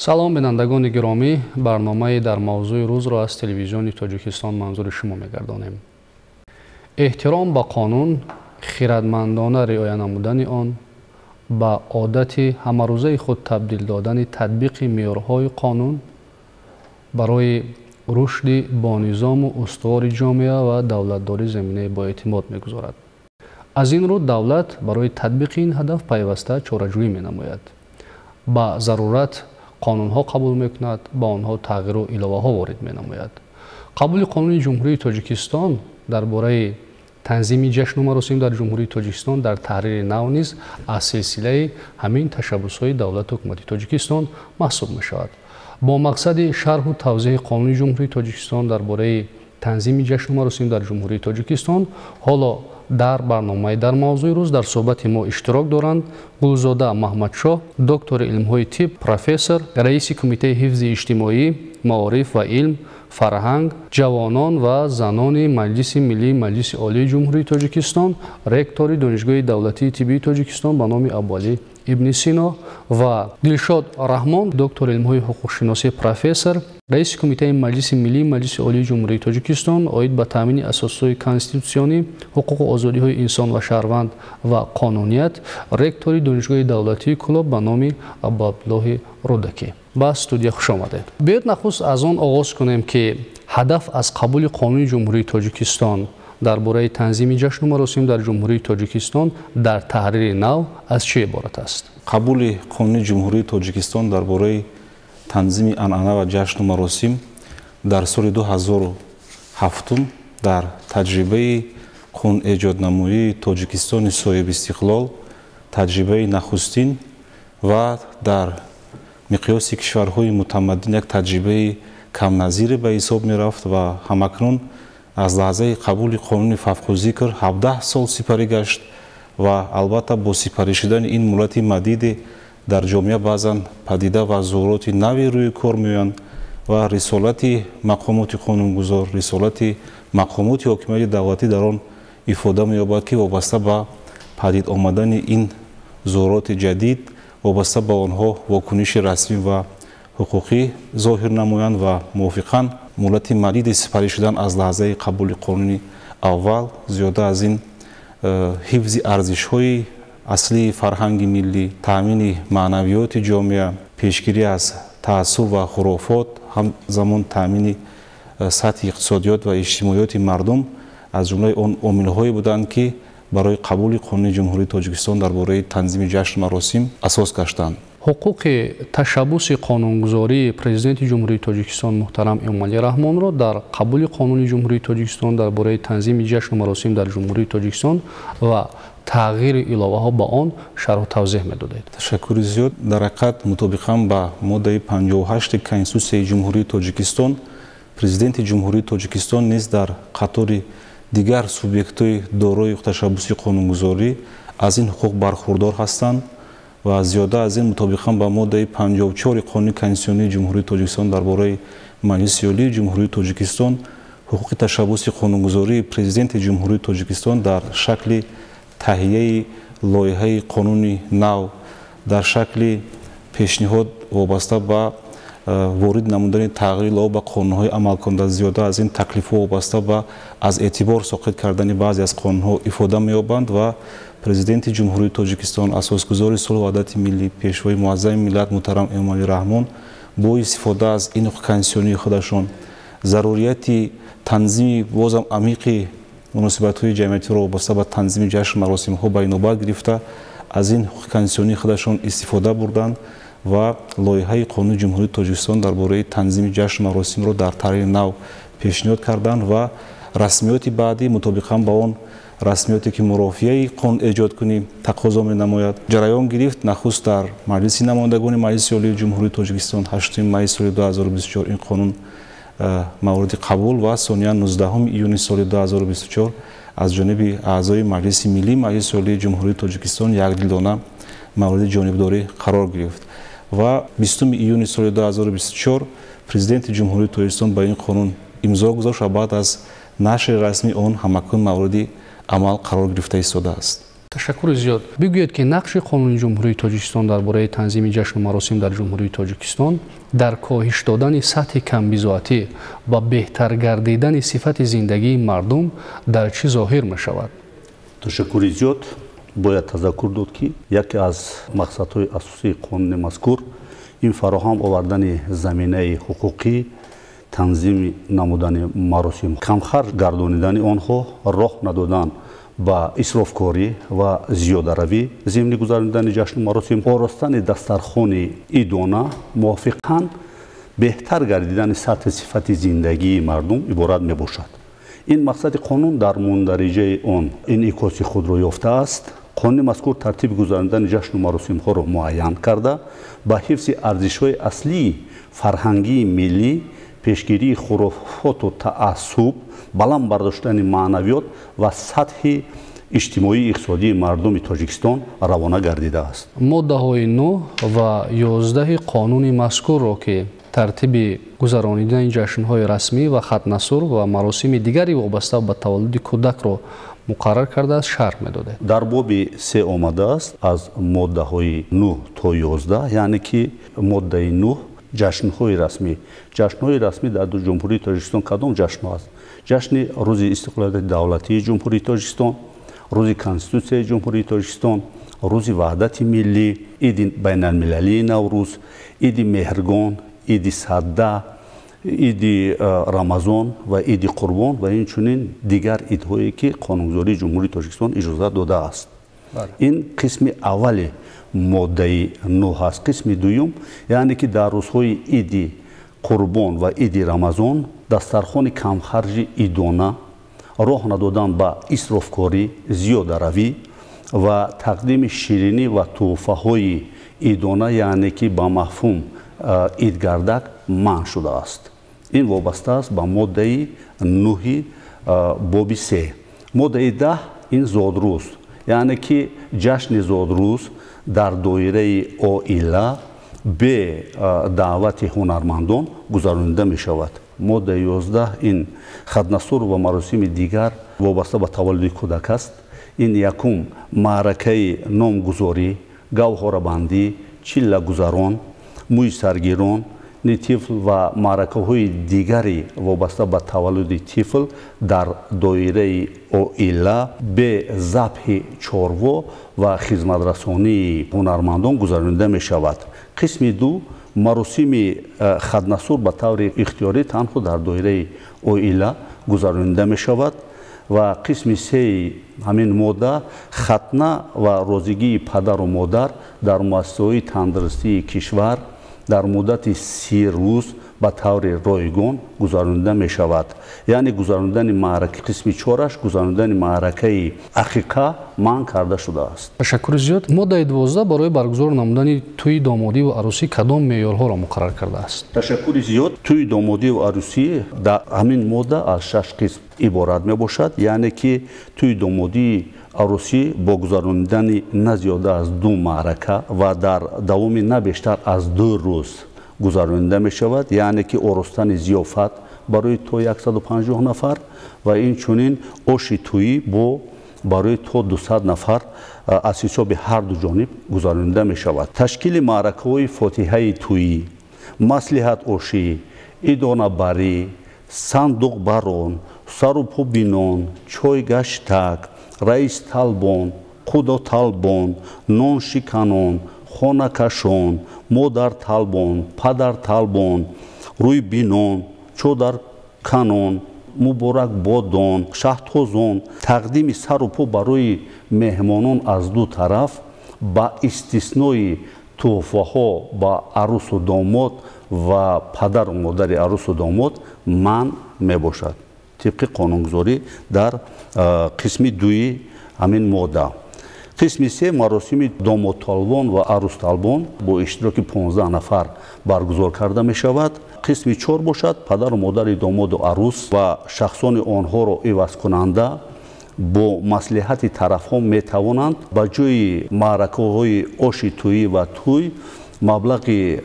Салом, бинандагони гиромӣ. Барномаи «Дар мавзӯи рӯзро» аз Телевизиони Тоҷикистон манзури шумо мегардонем. Эҳтиром ба қонун, хирадмандона риоя намудани он, ба одати ҳамарӯзаи худ табдил додани татбиқи меъёрҳои қонун барои рушди бонизому устувори ҷомеа ва давлатдорӣ заминаи боэътимод мегузорад. Аз ин рӯ давлат барои татбиқи ин ҳадаф пайваста чораҷӯӣ менамояд, ба зарурат қонунҳо қабул мекунад, ба онҳо тағйиру иловаҳо ворид менамояд. Қабули Қонуни Ҷумҳурии Тоҷикистон дар бораи танзими ҷашну маросим дар Ҷумҳурии Тоҷикистон дар таҳрири нав низ аз силсилаи ҳамин ташаббусҳои давлату ҳукумати Тоҷикистон маҳсуб мешавад. Бо мақсади шарҳу тавзеҳи Қонуни Ҷумҳурии Тоҷикистон дар бораи танзими ҷашну маросим дар Ҷумҳурии Тоҷикистон ҳоло дар барномаи «Дар мавзӯи рӯз» дар суҳбати мо иштирок доранд Гулзода Маҳмадшоҳ, доктори илмҳои тиб, профессор, раиси Кумитаи ҳифзи иҷтимоӣ, маориф ва илм, фарҳанг, ҷавонон ва занони Маҷлиси Миллии Маҷлиси Олии Ҷумҳурии Тоҷикистон, ректори Донишгоҳи давлатии тиббии Тоҷикистон ба номи Абуалӣ ибни Сино, ва Дилшод Раҳмон, доктори илмҳои ҳуқуқшиносӣ, профессор, раиси Кумитаи Маҷлиси Миллии Маҷлиси Олии Ҷумҳурии Тоҷикистон оид ба таъмини асосҳои конститутсионӣ, ҳуқуқу озодиҳои инсон ва шаҳрванд ва қонуният, ректори Донишгоҳи давлатии Кӯлоб ба номи Абуабдуллоҳи Рӯдакӣ. Ба студия хуш омадед. Биёед, нахуст аз он оғоз кунем, ки ҳадаф аз қабули Қонуни Ҷумҳурии Тоҷикистон дар бораи танзими ҷашну маросим дар Ҷумҳурии Тоҷикистон дар таҳрири нав аз чӣ иборат аст? Қабули Қонуни Ҷумҳурии Тоҷикистон дар бораи танзими анъана ва ҷашну маросим дар соли 2007 дар таҷрибаи қонунэҷоднамоии Тоҷикистони соҳибистиқлол таҷрибаи нахустин ва дар миқёси кишварҳои мутамаддин як таҷрибаи камназире ба ҳисоб мерафт. Ва ҳамакнун аз лаҳзаи қабули қонуни фавқуззикр 17 сол сипарӣ гашт ва албатта, бо сипарӣ шудани ин муҳлати мадиде дар ҷомеа баъзан падида ва зуҳуроти нави рӯи кор меоянд ва рисолати мақомоти қонунгузор, рисолати мақомоти ҳокимияти давлатӣ дар он ифода меёбад, ки вобаста ба падид омадани ин зуҳуроти ҷадид, вобаста ба онҳо вокуниши расмӣ ва ҳуқуқӣ зоҳир намоянд. Ва мувофиқан муҳлати мадиди сипарӣ шудан аз лаҳзаи қабули қонуни аввал, зиёда аз ин, ҳифзи арзишҳои аслии фарҳанги миллӣ, таъмини маънавиёти ҷомеа, пешгирӣ аз таассуб ва хурофот, ҳамзамон таъмини сатҳи иқтисодиёт ва иҷтимоиёти мардум аз ҷумлаи он омилҳое буданд, ки барои қабули Қонуни Ҷумҳурии Тоҷикистон дар бораи танзими ҷашну маросим асос гаштанд. Ҳуқуқи ташаббуси қонунгузории Президенти Ҷумҳурии Тоҷикистон муҳтарам Эмомалӣ Раҳмонро дар қабули Қонуни Ҷумҳурии Тоҷикистон дар бораи танзими ҷашну маросим дар Ҷумҳурии Тоҷикистон ва тағйири иловаҳо ба он шарҳу тавзеҳ медодед. Ташаккури зиёд. Дар ҳақиқат, мутобиқан ба моддаи 58-и Конститутсияи Ҷумҳурии Тоҷикистон, Президенти Ҷумҳурии Тоҷикистон низ дар қатори дигар субъектҳои дорои ташаббуси қонунгузорӣ аз ин ҳуқуқ бархурдор ҳастанд. Ва зиёда аз ин, мутобиқан ба моддаи 54-и Қонуни конститутсионии Ҷумҳурии Тоҷикистон дар бораи Маҷлиси Олии Ҷумҳурии Тоҷикистон, ҳуқуқи ташаббуси қонунгузории Президенти Ҷумҳурии Тоҷикистон дар шакли таҳияи лоиҳаи қонуни нав, дар шакли пешниҳод вобаста ба ворид намудани тағйири илова ба қонунҳои амалкунанда, зиёда аз ин, таклифҳо вобаста ба аз эътибор соқит кардани баъзе аз қонунҳо ифода меёбанд. Ва Президенти Ҷумҳурии Тоҷикистон, асосгузори сулҳу ваҳдати миллӣ, Пешвои муаззами миллат муҳтарам Эмомалӣ Раҳмон бо истифода аз ин ҳуқуқи конститутсионии худашон зарурияти танзими бозам амиқи муносибатҳои ҷамъиятиро вобаста ба танзими ҷашну маросимҳо ба инобат гирифта, аз ин ҳуқуқи конститутсионии худашон истифода бурданд ва лоиҳаи Қонуни Ҷумҳурии Тоҷикистон дар бораи танзими ҷашну маросимро дар таҳрири нав пешниҳод карданд. Ва расмиёти баъдӣ, мутобиқан ба он расмиёте ки мурофиаи қонунэҷодкунӣ тақозо менамояд, ҷараён гирифт. Нахуст дар Маҷлиси намояндагони Маҷлиси Олии Ҷумҳурии Тоҷикистон 8 майи соли 2024 ин қонун мавриди қабул ва сониян 19 июни соли 2024 аз ҷониби аъзои Маҷлиси Миллии Маҷлиси Олии Ҷумҳурии Тоҷикистон якдилона мавриди ҷонибдорӣ қарор гирифт. Ва 20 июни соли 2024 Президенти Ҷумҳурии Тоҷикистон ба ин қонун имзо гузошт ва баъд аз нашри расмии он ҳамакнун мавриди амал қарор гирифта истодааст. Ташаккури зиёд. Бигӯед, ки нақши қонуни Ҷумҳурии Тоҷикистон дар бораи танзими ҷашну маросим дар Ҷумҳурии Тоҷикистон дар коҳиш додани сатҳи камбизоатӣ ва беҳтар гардидани сифати зиндагии мардум дар чӣ зоҳир мешавад? Ташаккури зиёд. Бояд тазаккур дод, ки яке аз мақсадҳои асосии қонуни мазкур ин фароҳам овардани заминаи ҳуқуқӣ, танзими намудани маросим, камхарҷ гардонидани онҳо, роҳ надодан ба исрофкорӣ ва зиёдаравӣ зимни гузаронидани ҷашну маросим, оростани дастархони идона, мувофиқан беҳтар гардидани сатҳи сифати зиндагии мардум иборат мебошад. Ин мақсади қонун дар мундариҷаи он инъикоси худро ёфтааст. Қонуни мазкур тартиби гузаронидани ҷашну маросимҳоро муайян карда, ба ҳифзи арзишҳои аслии фарҳангии миллӣ, пешгирии хурофоту таассуб, баланд бардоштани маънавиёт ва сатҳи иҷтимоии иқтисодии мардуми Тоҷикистон равона гардидааст. Моддаҳои 9 ва 11 қонуни мазкурро, ки тартиби гузаронидани ҷашнҳои расмӣ ва хатнасур ва маросими дигари вобаста ба таваллуди кӯдакро муқаррар кардааст, шарҳ медодед. Дар боби 3 омадааст аз моддаҳои 9 то 11, яъне ки моддаи 9 ҷашнҳои расмӣ. Ҷашнҳои расмӣ дар Ҷумҳурии Тоҷикистон кадом ҷашнҳо аст? Ҷашни Рӯзи истиқлолияти давлатии Ҷумҳурии Тоҷикистон, Рӯзи Конститутсияи Ҷумҳурии Тоҷикистон, Рӯзи ваҳдати миллӣ, Иди байналмилалии Наврӯз, Иди Меҳргон, Иди Садда, Иди Рамазон ва Иди Қурбон ва инчунин дигар идҳое, ки қонунгузории Ҷумҳурии Тоҷикистон иҷозат додааст. Ин қисми аввали моддаи 9 аст. Қисми дуюм, яъне ки дар рӯзҳои Иди Қурбон ва Иди Рамазон дастархони камхарҷи идона, роҳ надодан ба исрофкорӣ, зиёдаравӣ ва тақдими ширинӣ ва тӯҳфаҳои идона, яъне ки ба мафҳум идгардак манъ шудааст. Ин вобаста аст ба моддаи 9 боби 3. Моддаи 10 ин зодрӯз, яъне ки ҷашни зодрӯз дар доираи оила бе даъвати ҳунармандон гузаронида мешавад. Моддаи 11 ин хатнасур ва маросими дигар вобаста ба таваллуди кӯдак аст. Ин якум маъракаи номгузорӣ, гавҳорабандӣ, чиллагузарон, мӯи саргирон, тифл ва маъракаҳои дигари вобаста ба таваллуди тифл дар доираи оила бе забҳи чорво ва хизматрасонии ҳунармандон гузаронида мешавад. Қисми 2 маросими хатнасур ба таври ихтиёрӣ танҳо дар доираи оила гузаронида мешавад ва қисми 3 ҳамин модда хатна ва розигии падару модар дар муассисаҳои тандурустии кишвар дар муддати 30 рӯз ба таври ройгон гузаронида мешавад. Яъне гузаронидани маърака қисми 4-аш гузаронидани маъракаи ақиқа манъ карда шудааст. Ташаккури зиёд. Моддаи 12 барои баргузор намудани тӯйи домодӣ ва арӯсӣ кадом меъёрҳоро муқаррар кардааст? Ташаккури зиёд. Тӯйи домодӣ ва арӯсӣ дар ҳамин модда аз 6 қисм иборат мебошад, яъне ки тӯйи домодии арӯсӣ бо гузаронидани на зиёда аз 2 маърака ва дар давоми на бештар аз 2 рӯз гузаронида мешавад, яъне ки оростани зиёфат барои то 150 нафар ва инчунин оши тӯйӣ бо барои то 200 нафар аз ҳисоби ҳар ду ҷониб гузаронида мешавад. Ташкили маъракаҳои фотиҳаи тӯйӣ, маслиҳат ошӣ, идонабарӣ, сандуқбарон, сарупобинон, чойгаштак, раис талбон, қудоталбон, ноншиканон, хонакашон, модарталбон, падарталбон, рӯйбинон, чодарканон, муборакбодон, шаҳтозон, тақдими сару по барои меҳмонон аз ду тараф ба истиснои тӯҳфаҳо ба арӯсу домод ва падару модари арӯсу домод манъ мебошад. Тибқи қонунгузорӣ дар қисми 2 ҳамин модда. Қисми 3 маросими домодталбон ва арӯсталбон бо иштироки 15 нафар баргузор карда мешавад. Қисми 4 бошад падару модари домоду арӯс ва шахсони онҳоро ивазкунанда бо маслиҳати тарафҳо метавонанд ба ҷои маъракаҳои оши тӯйӣ ва тӯй маблағи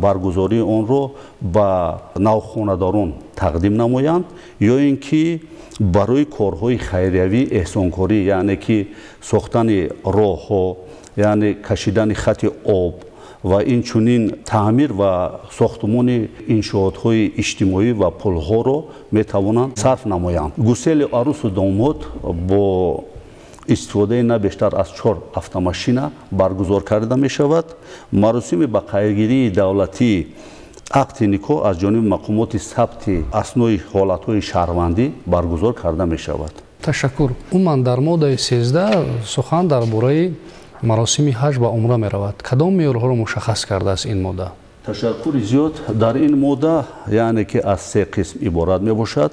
баргузории онро ба навхонадорон тақдим намоянд ё ин ки барои корҳои хайриявӣ, эҳсонкорӣ, яъне ки сохтани роҳҳо, яъне кашидани хати об ва инчунин таъмир ва сохтмони иншоотҳои иҷтимоӣ ва пулҳоро метавонанд сарф намоянд. Гусели арӯсу домод бо истифодаи на бештар аз 4 автомашина баргузор карда мешавад. Маросими ба қайдгирии давлатӣ ақди никоҳ аз ҷониби мақомоти сабти аснои ҳолатҳои шаҳрвандӣ баргузор карда мешавад. Ташаккур. Умуман дар моддаи 13 сухан дар бораи маросими ҳаҷ ва умра меравад. Кадом меъёрҳоро мушаххас кардааст ин модда? Ташаккури зиёд. Дар ин модда, яъне ки аз 3 қисм иборат мебошад,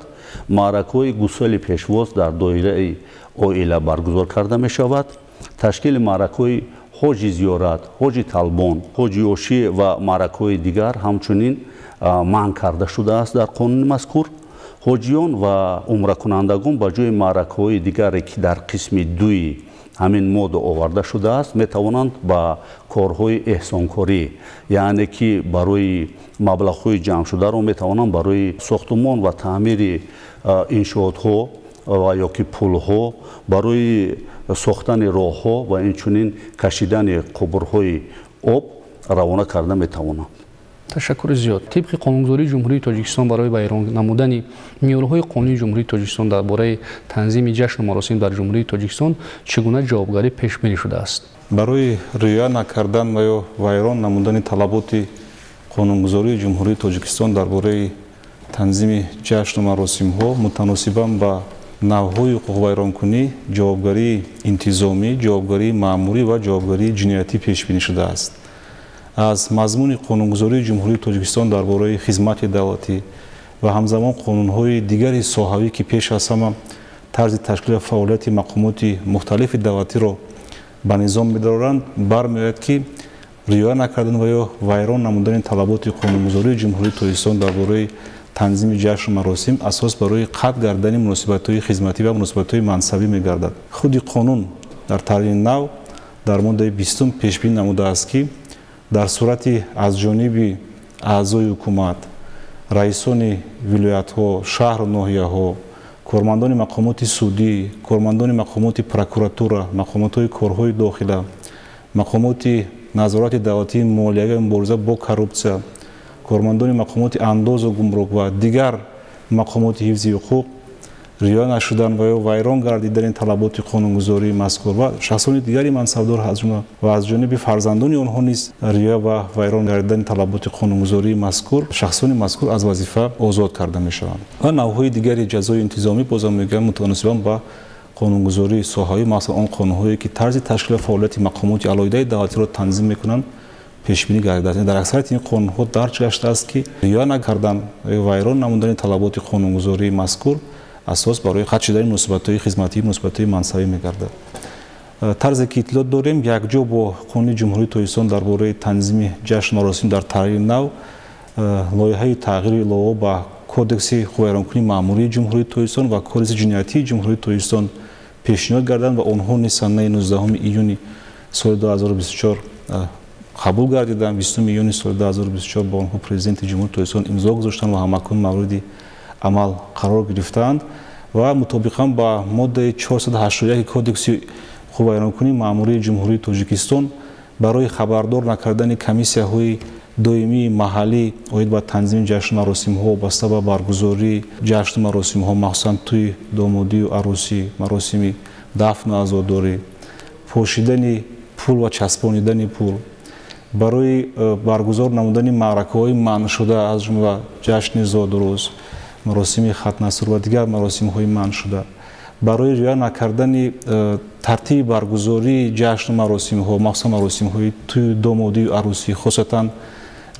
маъракаҳои гусели пешвоз дар доираи оила баргузор карда мешавад, ташкили маъракаҳои ҳоҷи зиёрат, ҳоҷи талбон, ҳоҷи ёшӣ ва маъракаҳои дигар ҳамчунин манъ карда шудааст дар қонуни мазкур. Ҳоҷиён ва умракунандагон ба ҷои маъракаҳои дигаре ки дар қисми 2 ҳамин модда оварда шудааст, метавонанд ба корҳои эҳсонкорӣ, яъне ки барои маблағҳои ҷамъшударо метавонанд барои сохтмон ва таъмири иншоотҳо ва ё ки пулҳо, барои сохтани роҳҳо ва инчунин кашидани қубурҳои об равона карда метавонанд. Ташаккури зиёд. Тибқи қонунгузории Ҷумҳурии Тоҷикистон барои вайрон намудани меъёрҳои қонунии Ҷумҳурии Тоҷикистон дар бораи танзими ҷашну маросим дар Ҷумҳурии Тоҷикистон чӣ гуна ҷавобгарӣ пешбинӣ шудааст? Барои риоя накардан ва ё вайрон намудани талаботи қонунгузории Ҷумҳурии Тоҷикистон дар бораи танзими ҷашну маросимҳо мутаносибан ба навъҳои ҳуқуқвайронкунӣ ҷавобгарии интизомӣ, ҷавобгарии маъмурӣ ва ҷавобгарии ҷиноятӣ пешбинӣ шудааст. Аз мазмуни қонунгузории Ҷумҳурии Тоҷикистон дар бораи хизмати давлатӣ ва ҳамзамон қонунҳои дигари соҳавӣ, ки пеш аз ҳама тарзи ташкили фаъолияти мақомоти мухталифи давлатиро ба низом медоранд, бармеояд, ки риоя накардан ва ё вайрон намудани талаботи қонунгузории Ҷумҳурии Тоҷикистон дар бораи танзими ҷашну маросим асос барои қатъ гардани муносибатҳои хизматӣ ва муносибатҳои мансабӣ мегардад. Худи қонун дар таҳрири нав дар моддаи 20 пешбинӣ намудааст, ки дар сурати аз ҷониби аъзои ҳукумат, раисони вилоятҳо, шаҳру ноҳияҳо, кормандони мақомоти судӣ, кормандони мақомоти прокуратура, мақомотҳои корҳои дохила, мақомоти назорати давлатии молиявӣ ва мубориза бо коррупсия, кормандони мақомоти андозу гумрук ва дигар мақомоти ҳифзи ҳуқуқ риоя нашудан ва ё вайрон гардидани талаботи қонунгузории мазкур ва шахсони дигари мансабдор аз ҷумла ва аз ҷониби фарзандони онҳо низ риоя ва вайрон гардидани талаботи қонунгузории мазкур, шахсони мазкур аз вазифа озод карда мешаванд. Ва навъҳои дигари ҷазои интизомӣ бозам мегӯям мутаносибан ба қонунгузории соҳавӣ, махсусан он қонунҳое ки тарзи ташкили фаъолияти мақомоти алоҳидаи давлатиро танзим мекунанд, пешбинӣ гардидааст. Дар аксарияти ин қонунҳо дарҷ гаштааст, ки риоя накардан ё вайрон намудани талаботи қонунгузории мазкур асос барои қатъ шудани муносибатҳои хизматӣ, муносибатҳои мансабӣ мегардад. Тарзе ки иттилоъ дорем, якҷо бо қонуни Ҷумҳурии Тоҷикистон дар бораи танзими ҷашну маросим дар таҳрири нав лоиҳаи тағйиру иловаҳо ба Кодекси ҳуқуқвайронкунии маъмурии Ҷумҳурии Тоҷикистон ва Кодекси ҷиноятии Ҷумҳурии Тоҷикистон пешниҳод гарданд ва онҳо низ санаи 19 июни соли 2024 қабул гардиданд. 20 июни соли 2024 ба онҳо Президенти Ҷумҳурии Тоҷикистон имзо гузоштанд ва ҳамакнун мавриди амал қарор гирифтаанд ва мутобиқан ба моддаи 481 Кодекси ҳуқуқвайронкунии маъмурии Ҷумҳурии Тоҷикистон барои хабардор накардани комиссияҳои доимии маҳаллӣ оид ба танзими ҷашну маросимҳо вобаста ба баргузории ҷашну маросимҳо, махсусан тӯи домодию арӯсӣ, маросими дафну азодорӣ, пошидани пул ва часпонидани пул, барои баргузор намудани маъракаҳои манъшуда аз ҷумла ҷашни зодрӯз, маросими хатнасур ва дигар маросимҳои манъшуда, барои риоя накардани тартиби баргузории ҷашну маросимҳо, махсусан маросимҳои тӯи домодию арӯсӣ, хосатан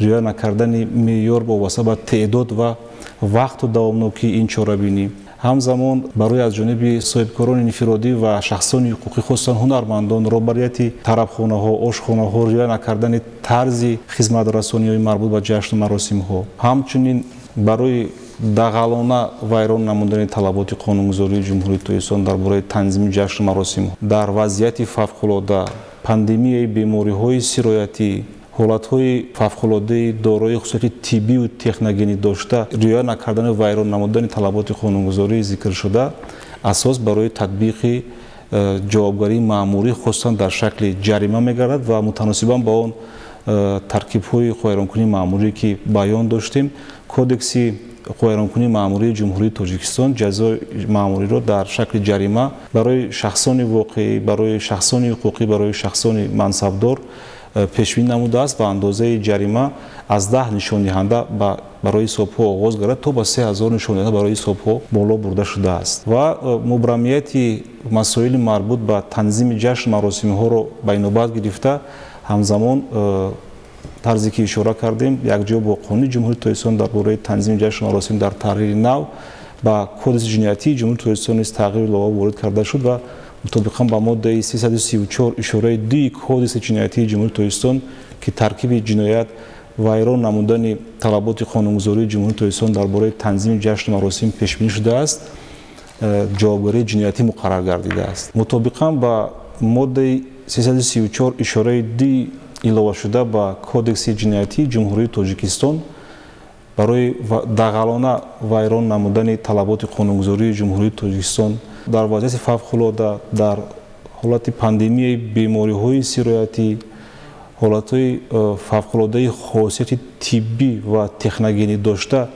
риоя накардани меъёр вобаста ба теъдод ва вақту давомнокии ин чорабинӣ, ҳамзамон барои аз ҷониби соҳибкорони инфиродӣ ва шахсони ҳуқуқӣ, хусусан ҳунармандон, роҳбарияти тарабхонаҳо, ошхонаҳо риоя накардани тарзи хизматрасониҳои марбут ба ҷашну маросимҳо, ҳамчунин барои дағалона вайрон намудани талаботи қонунгузории Ҷумҳурии Тоҷикистон дар бораи танзими ҷашну маросимҳо дар вазъияти фавқулода, пандемияи бемориҳои сироятӣ, Ҳолатҳои фавқулодаи дорои хусусияти тиббию техногенӣ дошта риоя накардану вайрон намудани талаботи қонунгузории зикршуда асос барои татбиқи ҷавобгарии маъмурӣ, хусусан дар шакли ҷарима мегардад ва мутаносибан ба он таркибҳои ҳуқуқвайронкунии маъмурӣ, ки баён доштем, Кодекси ҳуқуқвайронкунии маъмурии Ҷумҳурии Тоҷикистон ҷазои маъмуриро дар шакли ҷарима барои шахсони воқеӣ, барои шахсони ҳуқуқӣ, барои шахсони мансабдор пешбинӣ намудааст ва андозаи ҷарима аз 10 нишондиҳанда барои ҳисобҳо оғоз гардад то ба 3000 нишондиҳанда барои ҳисобҳо боло бурда шудааст ва мубрамияти масоили марбут ба танзими ҷашн маросимҳоро ба инобат гирифта, ҳамзамон тарзе ки ишора кардем, якҷо бо Қонуни Ҷумҳурии Тоҷикистон дар бораи танзими ҷашну маросим дар таҳрири нав ба Кодекси ҷиноятии Ҷумҳурии Тоҷикистон низ тағйиру илова ворид карда шуд ва мутобиқан ба моддаи 334 ишораи 2 Кодекси ҷиноятии Ҷумҳурии Тоҷикистон, ки таркиби ҷиноят вайрон намудани талаботи қонунгузории Ҷумҳурии Тоҷикистон дар бораи танзими ҷашну маросим пешбинӣ шудааст, ҷавобгарии ҷиноятӣ муқаррар гардидааст. Мутобиқан ба моддаи 334 ишораи 2 иловашуда ба Кодекси ҷиноятии Ҷумҳурии Тоҷикистон барои дағалона вайрон намудани талаботи қонунгузории Ҷумҳурии Тоҷикистон дар вазъияти фавқулода, дар ҳолати пандемияи бемориҳои сироятӣ, ҳолатҳои фавқулодаи хосияти тиббӣ ва техногенӣ дошта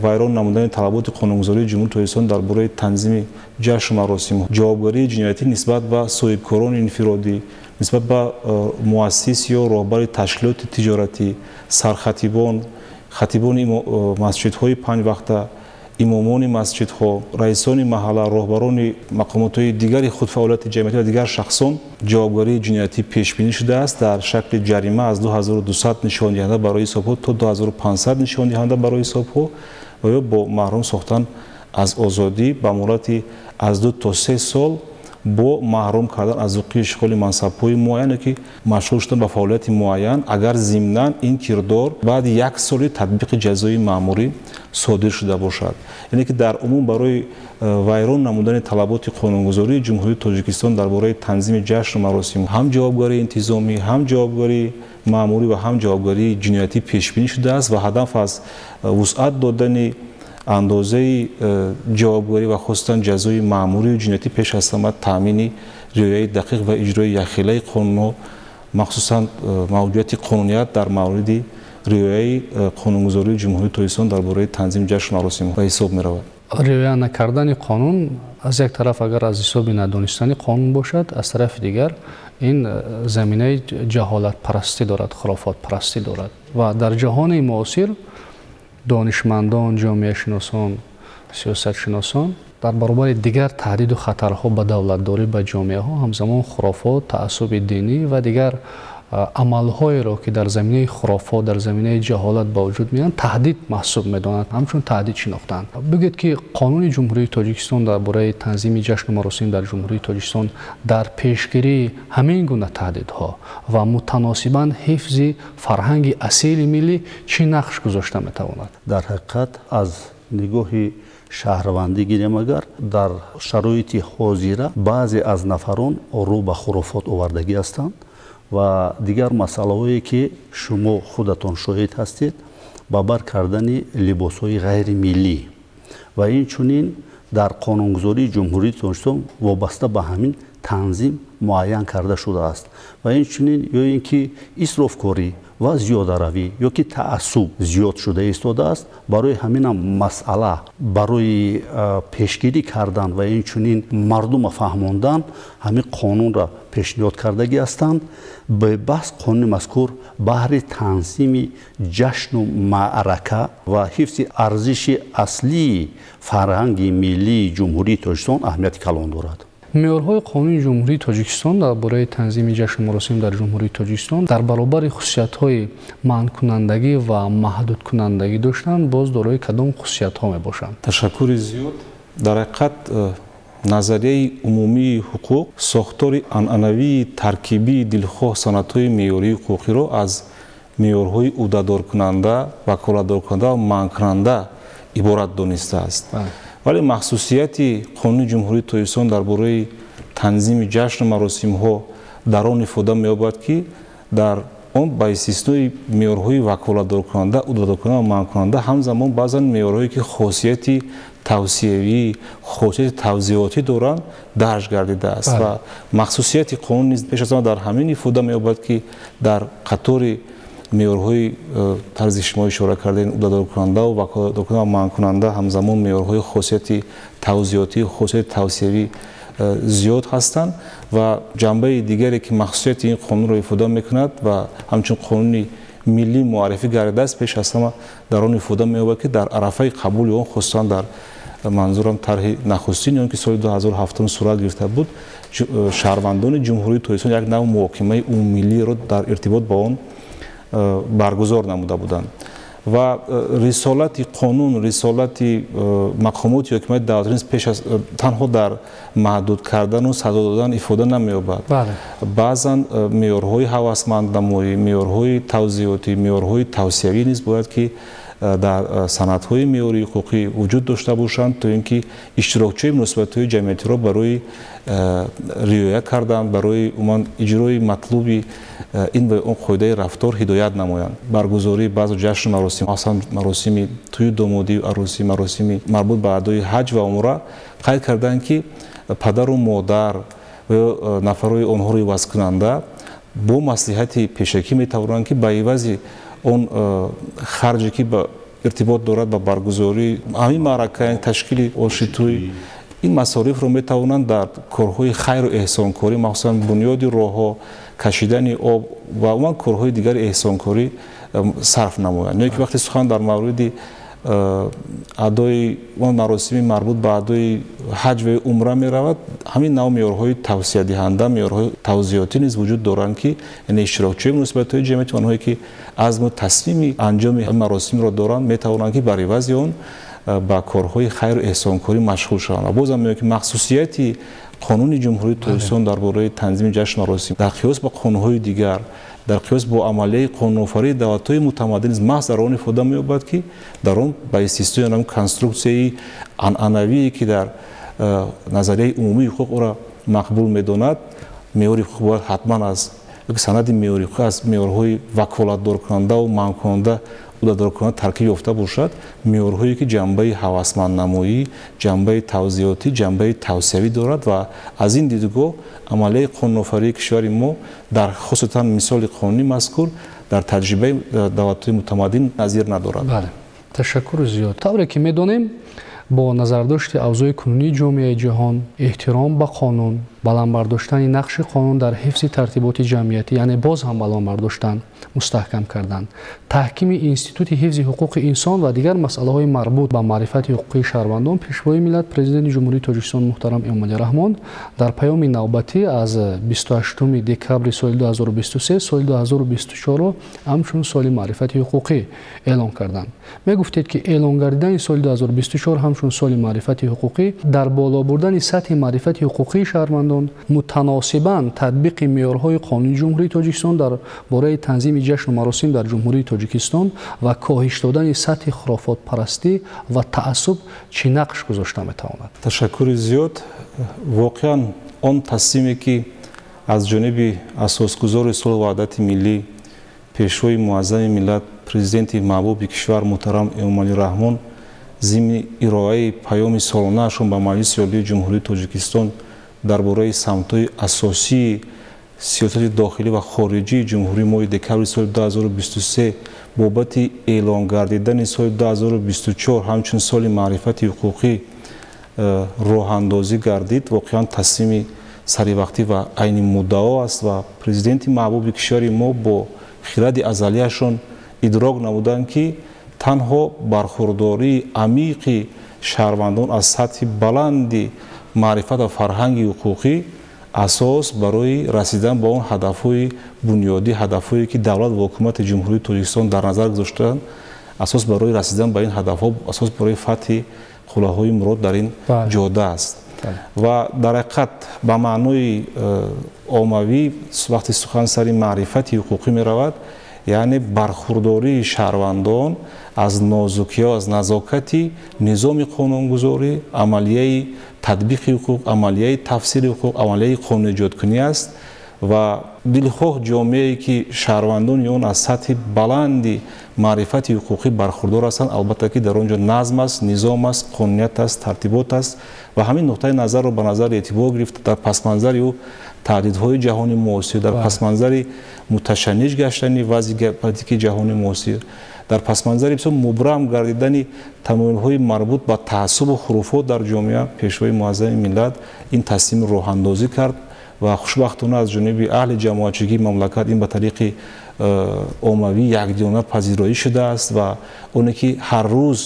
вайрон намудани талаботи қонунгузории Ҷумҳурии Тоҷикистон дар бораи танзими ҷашну маросим, ҷавобгарии ҷиноятӣ нисбат ба соҳибкорони инфиродӣ, нисбат ба муассис ё роҳбари ташкилоти тиҷоратӣ, сархатибон, хатибони масҷидҳои панҷвақта, имомони масҷидҳо, раисони маҳалла, роҳбарони мақомотҳои дигари худфаъолияти ҷамъиятӣ ва дигар шахсон ҷавобгарии ҷиноятӣ пешбинӣ шудааст дар шакли ҷарима аз 2200 нишондиҳанда барои ҳисобҳо то 2500 нишондиҳанда барои ҳисобҳо ва ё бо маҳрум сохтан аз озодӣ ба муҳлати аз 2 то 3 сол бо маҳрум кардан аз ҳуқуқи ишғоли мансабҳои муайяне, ки машғул шудан ба фаъолияти муайян, агар зимнан ин кирдор баъди як соли татбиқи ҷазои маъмурӣ содир шуда бошад. Яъне ки дар умум барои вайрон намудани талаботи қонунгузории Ҷумҳурии Тоҷикистон дар бораи танзими ҷашну маросим ҳам ҷавобгарии интизомӣ, ҳам ҷавобгарии маъмурӣ ва ҳам ҷавобгарии ҷиноятӣ пешбинӣ шудааст ва ҳадаф аз вусъат додани андозаи ҷавобгарӣ ва хусусан ҷазои маъмурию ҷиноятӣ пеш аз ҳама таъмини риояи дақиқ ва иҷрои якхелаи қонунҳо, махсусан мавҷудияти қонуният дар мавриди риояи қонунгузории Ҷумҳурии Тоҷикистон дар бораи танзими ҷашну маросимҳо ба ҳисоб меравад. Риоя накардани қонун аз як тараф агар аз ҳисоби надонистани қонун бошад, аз тарафи дигар ин заминаи ҷаҳолатпарастӣ дорад, хурофотпарастӣ дорад ва дар ҷаҳони муосир донишмандон, ҷомеашиносон, сиёсатшиносон дар баробари дигар таҳдиду хатарҳо ба давлатдорӣ, ба ҷомеаҳо ҳамзамон хурофот, таассуби динӣ ва дигар амалҳоеро, ки дар заминаи хурофот, дар заминаи ҷаҳолат ба вуҷуд меоянд, таҳдид маҳсуб медонанд, ҳамчун таҳдид шинохтанд. Бигӯед, ки Қонуни Ҷумҳурии Тоҷикистон дар бораи танзими ҷашну маросим дар Ҷумҳурии Тоҷикистон дар пешгирии ҳамин гуна таҳдидҳо ва мутаносибан ҳифзи фарҳанги асили миллӣ чӣ нақш гузошта метавонад? Дар ҳақиқат аз нигоҳи шаҳрвандӣ гирем, агар дар шароити ҳозира баъзе аз нафарон рӯ ба хурофот овардагӣ ҳастанд ва дигар масъалаҳое, ки шумо худатон шоҳид ҳастед, ба бар кардани либосҳои ғайримиллӣ ва инчунин дар қонунгузории Ҷумҳурии Тоҷикистон вобаста ба ҳамин танзим муайян карда шудааст ва инчунин ё ин ки исрофкорӣ ва зиёдаравӣ ё ки таассуб зиёд шуда истодааст. Барои ҳаминам масъала барои пешгирӣ кардан ва инчунин мардума фаҳмондан ҳамин қонунро пешниҳод кардагӣ ҳастанд. Бебаҳс қонуни мазкур баҳри танзими ҷашну маърака ва ҳифзи арзиши аслии фарҳанги миллии Ҷумҳурии Тоҷикистон аҳамияти калон дорад. Меъёрҳои Қонуни Ҷумҳурии Тоҷикистон дар бораи танзими ҷашну маросим дар Ҷумҳурии Тоҷикистон дар баробари хусусиятҳои манъкунандагӣ ва маҳдудкунандагӣ доштанд, боз дорои кадом хусусиятҳо мебошанд? Ташаккури зиёд. Дар ҳақиқат назарияи умумии ҳуқуқ сохтори анъанавии таркибии дилхоҳ санадҳои меъёрии ҳуқуқиро аз меъёрҳои ӯҳдадоркунанда, ваколатдоркунанда ва манъкунанда иборат донистааст. Вале махсусияти Қонуни Ҷумҳурии Тоҷикистон дар бораи танзими ҷашну маросимҳо дар он ифода меёбад, ки дар он ба истиснои меъёрҳои ваколатдоркунанда, уҳдадоркунанда ва манъкунанда ҳамзамон баъзан меъёрҳое ки хосияти тавсиявӣ, хосияти тавзеҳотӣ доранд, дарҷ гардидааст ва махсусияти қонун низ пеш аз ҳама дар ҳамин ифода меёбад, ки дар қатори меъёрҳои тарзи шумо ишора кардем, уҳдадоркунанда ва ваколатдоркунанда ва манъкунанда ҳамзамон меъёрҳои хосияти тавзеҳотӣ, хосияти тавсиявӣ зиёд ҳастанд ва ҷанбаи дигаре ки махсусияти ин қонунро ифода мекунад ва ҳамчун қонуни миллӣ муаррифӣ гардидааст, пеш аз ҳама дар он ифода меёбад, ки дар арафаи қабули он, хусусан дар манзурам тарҳи нахустин, он ки соли 2007 сурат гирифта буд, шаҳрвандони Ҷумҳурии Тоҷикистон як нав муҳокимаи умумимиллиро дар иртибот ба он баргузор намуда буданд. Ва рисолати қонун, рисолати мақомоти ҳокимияти давлатӣ низ пеш аз танҳо дар маҳдуд кардану сазо додан ифода намеёбад. Баъзан меъёрҳои ҳавасманднамоӣ, меъёрҳои тавзеҳотӣ, меъёрҳои тавсиявӣ низ бояд ки дар санадҳои меъёрии ҳуқуқӣ вуҷуд дошта бошанд, то ин ки иштирокчиёни муносибатҳои ҷамъиятиро барои риоя кардан, барои умуман иҷрои матлуби ин ва он қоидаи рафтор ҳидоят намоянд. Баргузории баъзе ҷашну маросим, масалан маросими тӯю домодию арӯсӣ, маросими марбут ба адои ҳаҷ ва умра, қайд карданд, ки падару модар ва ё нафарҳои онҳоро ивазкунанда бо маслиҳати пешакӣ метавонанд, ки ба ивази он харҷе ки ба иртибот дорад ба баргузории ҳамин маърака, яъне ташкили ошитӯй, ин масорифро метавонанд дар корҳои хайру эҳсонкорӣ, махсусан бунёди роҳҳо, кашидани об ва умуман корҳои дигари эҳсонкорӣ сарф намоянд. Ё ки вақте сухан дар мавриди адои он маросими марбут ба адои ҳаҷ ва умра меравад, ҳамин нав меъёрҳои тавсиядиҳанда, меъёрҳои тавзеҳотӣ низ вуҷуд доранд, ки яъне иштирокчиёни муносибатҳои ҷамъиятӣ, онҳое ки азму тасмими анҷоми маросимро доранд, метавонанд, ки бар ивази он ба корҳои хайру эҳсонкорӣ машғул шаванд. Ва бозам мегӯям, ки махсусияти қонуни Ҷумҳурии Тоҷикистон дар бораи танзими ҷашну маросим дар қиёс ба қонунҳои дигар, дар қиёс бо амалияи қонунофарии давлатҳои мутамаддин низ маҳз дар он ифода меёбад, ки дар он ба истиснои ҳамон конструксияи анъанавие, ки дар назарияи умумии ҳуқуқ ӯро мақбул медонад, меъёри ҳуқуқ бояд ҳатман аз санади меъёри ҳуқуқ аз меъёрҳои ваколатдоркунанда ва манъкунанда, уҳдадоркунанда таркиб ёфта бошад, меъёрҳое ки ҷанбаи ҳавасманднамоӣ, ҷанбаи тавзеҳотӣ, ҷанбаи тавсиявӣ дорад. Ва аз ин дидгоҳ амалияи қонунофарии кишвари мо дар хусусан мисоли қонуни мазкур дар таҷрибаи давлатҳои мутамаддин назир надорад. Бале, ташаккури зиёд. Тавре ки медонем, бо назардошти авзои кунунии ҷомеаи ҷаҳон, эҳтиром ба қонун, баланд бардоштани нақши қонун дар ҳифзи тартиботи ҷамъиятӣ, яъне боз ҳам баланд бардоштан, мустаҳкам кардан, таҳкими институти ҳифзи ҳуқуқи инсон ва дигар масъалаҳои марбут ба маърифати ҳуқуқии шаҳрвандон, Пешвои миллат, Президенти Ҷумҳурии Тоҷикистон муҳтарам Эмомалӣ Раҳмон дар паёми навбатӣ аз 28 декабри соли 2023 соли 2024-ро ҳамчун соли маърифати ҳуқуқӣ эълон карданд. Мегуфтед, ки эълон гардидани соли 2024 ҳамчун соли маърифати ҳуқуқӣ дар боло бурдани сатҳи маърифати ҳуқуқии шаҳрвандон, мутаносибан татбиқи меъёрҳои қонуни Ҷумҳурии Тоҷикистон дар бораи танзими ҷашну маросим дар Ҷумҳурии Тоҷикистон ва коҳиш додани сатҳи хурофотпарастӣ ва таассуб чӣ нақш гузошта метавонад? Ташаккури зиёд. Воқеан он тасмиме ки аз ҷониби асосгузори сулҳу ваҳдати миллӣ, Пешвои муаззами миллат, Президенти маҳбуби кишвар муҳтарам Эмомалӣ Раҳмон зимни ироаи паёми солонаашон ба Маҷлиси Олии Ҷумҳурии Тоҷикистон дар бораи самтҳои асосии сиёсати дохилӣ ва хориҷии ҷумҳурии моҳи декабри соли 2023 бобати эълон гардидани соли 2024 ҳамчун соли маърифати ҳуқуқӣ роҳандозӣ гардид, воқеан тасмими саривақтӣ ва айни муддао аст. Ва президенти маҳбуби кишвари мо бо хиради азалияшон идрок намуданд, ки танҳо бархурдории амиқи шаҳрвандон аз сатҳи баланди маърифат ва фарҳанги ҳуқуқӣ асос барои расидан ба он ҳадафҳои бунёдӣ, ҳадафҳое ки давлат ва ҳукумати Ҷумҳурии Тоҷикистон дар назар гузоштаанд, асос барои расидан ба ин ҳадафҳо, асос барои фатҳи қуллаҳои мурод дар ин ҷода аст. Ва дар ҳақиқат ба маънои оммавӣ вақте сухан сари маърифати ҳуқуқӣ меравад, яъне бархурдории шаҳрвандон аз нозукиҳо, аз назокати низоми қонунгузорӣ, амалияи татбиқи ҳуқуқ, амалияи тафсири ҳуқуқ, амалияи қонуниҷодкунӣ аст. Ва дилхоҳ ҷомеае ки шаҳрвандони он аз сатҳи баланди маърифати ҳуқуқӣ бархурдор ҳастанд, албатта ки дар он ҷо назм аст, низом аст, қонуният аст, тартибот аст ва ҳамин нуқтаи назарро ба назар эътибор гирифта дар пасманзари ӯ таҳдидҳои ҷаҳони муосир, дар пасманзари муташанниҷ гаштани вазъи геополитикии ҷаҳони муосир, дар пасманзари бисёр мубрам гардидани тамоюлҳои марбут ба таассубу хуруфот дар ҷомеа, Пешвои муаззами миллат ин тасмимро роҳандозӣ кард ва хушбахтона аз ҷониби аҳли ҷамоатчигии мамлакат ин ба тариқи оммавӣ якдилона пазироӣ шудааст ва оне ки ҳар рӯз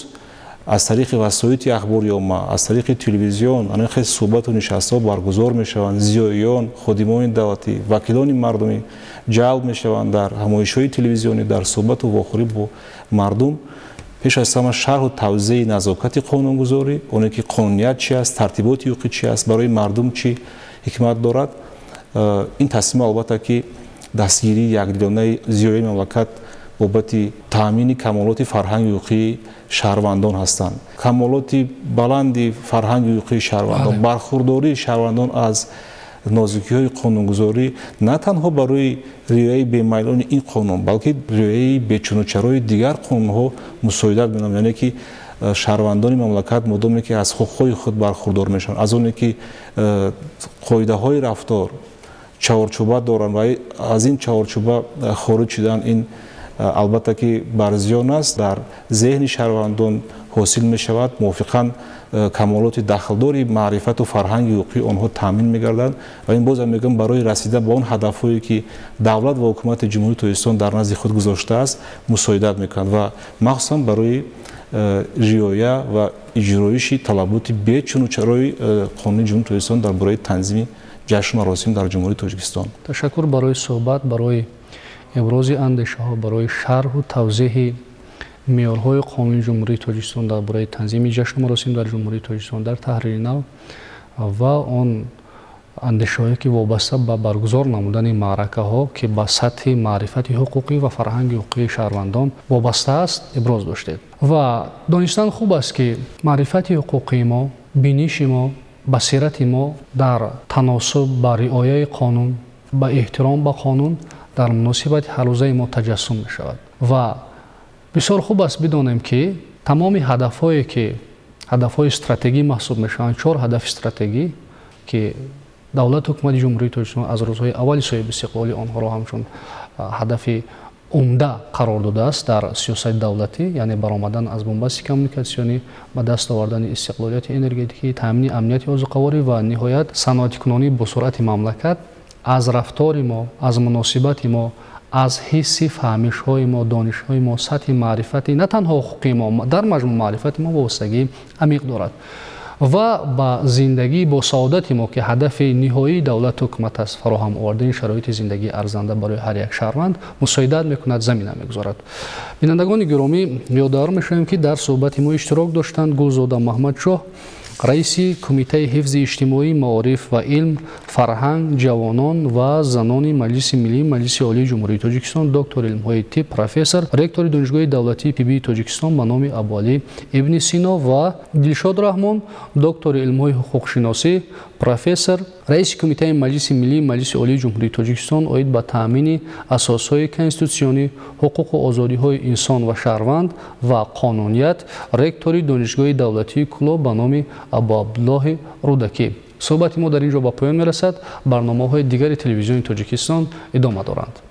аз тариқи васоити ахбори омма, аз тариқи телевизион ана хел суҳбату нишастҳо баргузор мешаванд, зиёиён, ходимони давлатӣ, вакилони мардумӣ ҷалб мешаванд дар ҳамоишҳои телевизионӣ, дар суҳбату вохӯрӣ бо мардум. Пеш аз ҳама шарҳу тавзеҳи назокати қонунгузорӣ, оне ки қонуният чи аст, тартиботи ҳуқуқӣ чи аст, барои мардум чӣ ҳикмат дорад. Ин тасмим албатта ки дастгирии якдилонаи зиёии мамлакат бобати таъмини камолоти фарҳанги ҳуқуқии шаҳрвандон ҳастанд. Камолоти баланди фарҳанги ҳуқуқии шаҳрвандон, бархурдории шаҳрвандон аз нозукиҳои қонунгузорӣ на танҳо барои риояи бемайлони ин қонун, балки риояи бечунучарои дигар қонунҳо мусоидат менамояд. Яъне ки шаҳрвандони мамлакат модоме ки аз ҳуқуқҳои худ бархурдор мешаванд, аз оне ки қоидаҳои рафтор чаҳорчӯба доранд ва аз ин чаҳорчӯба хориҷ шудан ин албатта ки барзиён аст, дар зеҳни шаҳрвандон ҳосил мешавад, мувофиқан камолоти дахлдори маърифату фарҳанги ҳуқуқии онҳо таъмин мегарданд ва ин бозам мегӯям барои расида ба он ҳадафҳое ки давлат ва ҳукумати Ҷумҳурии Тоҷикистон дар назди худ гузоштааст мусоидат мекунад ва махсусан барои риоя ва иҷроиши талаботи бечунучарои қонуни Ҷумҳурии Тоҷикистон дар бораи танзими ҷашну маросим дар Ҷумҳурии Тоҷикистон. Ташаккур барои суҳбат, барои ибрози андешаҳо, барои шарҳу тавзеҳи меъёрҳои қонуни Ҷумҳурии Тоҷикистон дар бораи танзими ҷашну маросим дар Ҷумҳурии Тоҷикистон дар таҳрири нав ва он андешаҳое ки вобаста ба баргузор намудани маъракаҳо, ки ба сатҳи маърифати ҳуқуқӣ ва фарҳанги ҳуқуқии шаҳрвандон вобаста аст, иброз доштед. Ва донистан хуб аст, ки маърифати ҳуқуқии мо, биниши мо, басирати мо дар таносуб ба риояи қонун, ба эҳтиром ба қонун дар муносибати ҳаррӯзаи мо таҷассум мешавад. Ва бисёр хуб аст бидонем, ки тамоми ҳадафҳое ки ҳадафҳои стратегӣ маҳсуб мешаванд, 4 ҳадафи стратегӣ ки давлат ҳукумати Ҷумҳурии Тоҷикистон аз рӯзҳои аввали соҳиби истиқлолӣ онҳоро ҳамчун ҳадафи умда қарор додааст дар сиёсати давлатӣ, яъне баромадан аз бунбасти коммуникатсионӣ, ба даст овардани истиқлолияти энергетикӣ, таъмини амнияти озуқаворӣ ва ниҳоят саноатикунонии босуръати мамлакат, аз рафтори мо, аз муносибати мо, аз ҳисси фаҳмишҳои мо, донишҳои мо, сатҳи маърифати на танҳо ҳуқуқии мо, дар маҷмӯъ маърифати мо вобастагии амиқ дорад ва ба зиндагии босаодати мо, ки ҳадафи ниҳоии давлату ҳукумат аст, фароҳам овардани шароити зиндагии арзанда барои ҳар як шаҳрванд мусоидат мекунад, замина мегузорад. Бинандагони гиромӣ, ёдовар мешавем, ки дар суҳбати мо иштирок доштанд Гулзода Маҳмадшоҳ, раиси Кумитаи ҳифзи иҷтимоӣ, маориф ва илм, фарҳанг, ҷавонон ва занони Маҷлиси Миллии Маҷлиси Олии Ҷумҳурии Тоҷикистон, доктори илмҳои тиб, профессор, ректори Донишгоҳи давлатии тиббии Тоҷикистон ба номи Абуалӣ ибни Сино ва Дилшод Раҳмон, доктори илмҳои ҳуқуқшиносӣ, профессор, раиси Кумитаи Маҷлиси Миллии Маҷлиси Олии Ҷумҳурии Тоҷикистон оид ба таъмини асосҳои конститутсионӣ, ҳуқуқу озодиҳои инсон ва шаҳрванд ва қонуният, ректори Донишгоҳи давлатии Кӯлоб ба номи Абуабдуллоҳи Рӯдакӣ. Суҳбати мо дар ин ҷо ба поён мерасад. Барномаҳои дигари телевизиони Тоҷикистон идома доранд.